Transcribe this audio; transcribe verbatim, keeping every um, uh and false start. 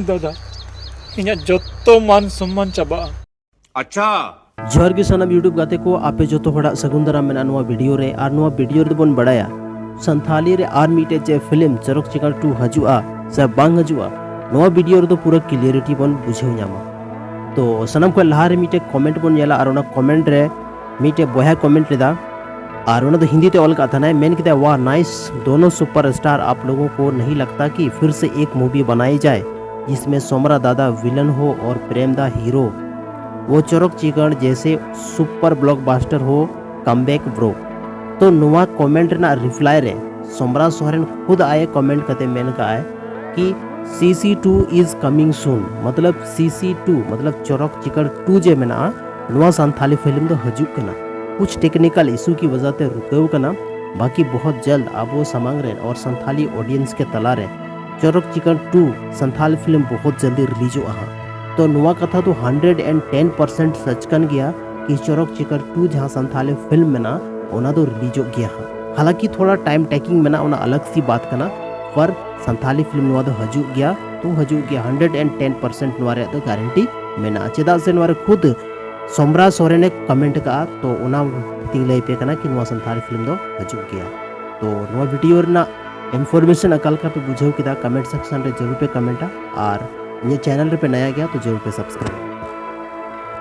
ᱫᱟᱫᱟ, ᱤᱧᱟᱹᱜ ᱡᱚᱛᱚ ᱢᱟᱱ ᱥᱚᱢᱢᱟᱱ ᱪᱟᱵᱟᱜᱼᱟ᱾ अच्छा। ᱡᱚᱦᱟᱨ ᱜᱮ ᱥᱟᱱᱟᱢ YouTube ᱜᱟᱛᱮ ᱠᱚ, ᱟᱯᱮ ᱡᱚᱛᱚ ᱦᱚᱲᱟᱜ ᱥᱟᱹᱜᱩᱱ ᱫᱟᱨᱟᱢ ᱢᱮᱱᱟᱜᱼᱟ ᱱᱚᱣᱟ ᱵᱷᱤᱰᱤᱭᱳ ᱨᱮ᱾ ᱟᱨ ᱱᱚᱣᱟ ᱵᱷᱤᱰᱤᱭᱳ ᱨᱮᱫᱚ ᱵᱚᱱ ᱵᱟᱲᱟᱭᱟ ᱥᱟᱱᱛᱷᱟᱞᱤ ᱨᱮ ᱟᱨ ᱢᱤᱫᱴᱮᱡ ᱪᱮᱫ ᱯᱷᱤᱞᱢ ᱪᱚᱨᱚᱠ ᱪᱤᱠᱟᱹᱲ ᱴᱩ ᱦᱤᱡᱩᱜᱼᱟ ᱥᱮ ᱵᱟᱝ ᱦᱤᱡᱩᱜᱼᱟ, ᱱᱚᱣᱟ ᱵᱷᱤᱰᱤᱭᱳ ᱨᱮᱫᱚ ᱯᱩᱨᱟᱹ ᱠᱞᱤᱭᱟᱨᱤᱴᱤ ᱵᱚᱱ ᱵᱩᱡᱷᱟᱹᱣ ᱧᱟᱢᱟ᱾ ᱛᱚ ᱥᱟᱱᱟᱢ ᱠᱷᱚᱱ ᱞᱟᱦᱟ ᱨᱮ ᱢᱤᱫᱴᱮᱡ ᱠᱚᱢᱮᱱᱴ ᱵᱚᱱ ᱧᱮᱞᱟ, ᱟᱨ ᱚᱱᱟ ᱠᱚᱢᱮᱱᱴ ᱨᱮ ᱢᱤᱫᱴᱮᱡ ᱵᱚᱭᱦᱟ ᱠᱚᱢᱮᱱᱴ ᱞᱮᱫᱟ, ᱟᱨ ᱚᱱᱟ ᱫᱚ ᱦᱤᱱᱫᱤ ᱛᱮ ᱚᱞ ᱠᱟᱜ ᱛᱟᱦᱮᱱᱟᱭ, ᱢᱮᱱ ᱠᱮᱫᱟᱭ, "वाह नाइस, दोनों सुपरस्टार, आप लोगों को नहीं लगता कि फिर से एक मूवी बनाई जाए जिसमें सोमरा दादा विलन हो और प्रेम दा हीरो, वो चोरोक चिकन जैसे सुपर ब्लॉकबस्टर हो, कमबैक ब्रो।" ᱛᱚ ᱱᱚᱣᱟ ᱠᱚᱢᱮᱱᱴ ᱨᱮᱱᱟᱜ ᱨᱤᱯᱞᱟᱭ ᱨᱮ ᱥᱚᱢᱨᱟ ᱥᱚᱨᱮᱱ ᱠᱷᱩᱫ ᱟᱡ ᱠᱚᱢᱮᱱᱴ ᱠᱟᱛᱮ ᱢᱮᱱ ᱠᱟᱜᱼᱟᱭ ᱠᱤ CC2 is coming soon, ᱢᱚᱛᱞᱚᱵ CC2 ᱢᱚᱛᱞᱚᱵ ᱪᱚᱨᱚᱠ ᱪᱤᱠᱟᱹᱲ ᱴᱩ ᱡᱮ ᱢᱮᱱᱟᱜᱼᱟ, ᱱᱚᱣᱟ ᱥᱟᱱᱛᱷᱟᱞᱤ ᱯᱷᱤᱞᱢ ᱫᱚ ᱦᱤᱡᱩᱜ ᱠᱟᱱᱟ᱾ कुछ टेक्निकल इशू की वजह से रुकेव ᱠᱟᱱᱟ, ᱵᱟᱠᱤ ᱵᱚᱦᱚᱛ ᱡᱟᱞᱫ ᱟᱵᱚ ᱥᱟᱢᱟᱝ ᱨᱮ ᱟᱨ ᱥᱟᱱᱛᱷᱟᱞᱤ ᱚᱰᱤᱭᱮᱱᱥ ᱠᱮ ᱛᱟᱞᱟ ᱨᱮ ᱪᱚᱨᱚᱠ ᱪᱤᱠᱟᱹᱲ ᱴᱩ ᱥᱟᱱᱛᱷᱟᱞᱤ ᱯᱷᱤᱞᱢ ᱵᱚᱦᱚᱛ ᱡᱟᱞᱫᱤ ᱨᱤᱞᱤᱡᱚᱜᱼᱟ ᱦᱟᱸᱜ᱾ ᱛᱚ ᱱᱚᱣᱟ ᱠᱟᱛᱷᱟ ᱫᱚ ᱦᱟᱱᱰᱨᱮᱰ ᱮᱱᱰ ᱴᱮᱱ ᱯᱟᱨᱥᱮᱱᱴ ᱥᱟᱪ ᱠᱟᱱ ᱜᱮᱭᱟ ᱠᱤ ᱪᱚᱨᱚᱠ ᱪᱤᱠᱟᱹᱲ ᱴᱩ ᱡᱟᱦᱟᱸ ᱥᱟᱱᱛᱷᱟᱞᱤ ᱯᱷᱤᱞᱢ ᱢᱮᱱᱟᱜᱼᱟ, ᱚᱱᱟ ᱫᱚ ᱨᱤᱞᱤᱡᱚᱜ ᱜᱮᱭᱟ ᱦᱟᱸᱜ᱾ ᱦᱟᱞᱟᱸᱠᱤ ᱛᱷᱚᱲᱟ ᱴᱟᱭᱤᱢ ᱴᱮᱠᱤᱝ ᱢᱮᱱᱟᱜᱼᱟ, ᱚᱱᱟ ᱟᱞᱟᱜᱽ ᱥᱤ ᱵᱟᱛ ᱠᱟᱱᱟ, ᱯᱟᱨ ᱥᱟᱱᱛᱷᱟᱞᱤ ᱯᱷᱤᱞᱢ ᱱᱚᱣᱟ ᱫᱚ ᱦᱤᱡᱩᱜ ᱜᱮᱭᱟ, ᱛᱚ ᱦᱤᱡᱩᱜ ᱜᱮᱭᱟ, ᱦᱟᱱᱰᱨᱮᱰ ᱮᱱᱰ ᱴᱮᱱ ᱯᱟᱨᱥᱮᱱᱴ ᱱᱚᱣᱟ ᱨᱮᱭᱟᱜ ᱫᱚ ᱜᱟᱨᱮᱱᱴᱤ ᱢᱮᱱᱟᱜᱼᱟ᱾ ᱪᱮᱫᱟᱜ ᱥᱮ ᱱᱚᱣᱟ ᱨᱮ ᱠᱷᱩᱫ ᱥᱚᱢᱨᱟ ᱥᱚᱨᱮᱱᱮ ᱠᱚᱢᱮᱱᱴ ᱠᱟᱜᱼᱟ, ᱛᱚ ᱚᱱᱟ ᱛᱤᱧ ᱞᱟᱹᱭ ᱯᱮ ᱠᱟᱱᱟ ᱠᱤ ᱱᱚᱣᱟ ᱥᱟᱱᱛᱷᱟᱞᱤ ᱯᱷᱤᱞᱢ ᱫᱚ ᱦᱤᱡᱩᱜ ᱜᱮᱭᱟ᱾ ᱛᱚ ᱱᱚᱣᱟ ᱵᱷᱤᱰᱤᱭᱳ ᱨᱮᱱᱟᱜ ᱤᱱᱯᱷᱚᱨᱢᱮᱥᱚᱱ ᱚᱠᱟ ᱞᱮᱠᱟ ᱯᱮ ᱵᱩᱡᱷᱟᱹᱣ ᱠᱮᱫᱟ, ᱠᱚᱢᱮᱱᱴ ᱥᱮᱠᱥᱚᱱ ᱨᱮ ᱡᱟᱹᱨᱩᱲ ᱯᱮ ᱠᱚᱢᱮᱱᱴᱟ, ᱟᱨ ᱤᱧᱟᱹᱜ ᱪᱮᱱᱮᱞ ᱨᱮᱯᱮ ᱱᱟᱭᱟ ᱜᱮᱭᱟ ᱛᱚ ᱡᱟᱹᱨᱩᱲ ᱯᱮ ᱥᱟᱵᱥᱠᱨᱟᱭᱤᱵ᱾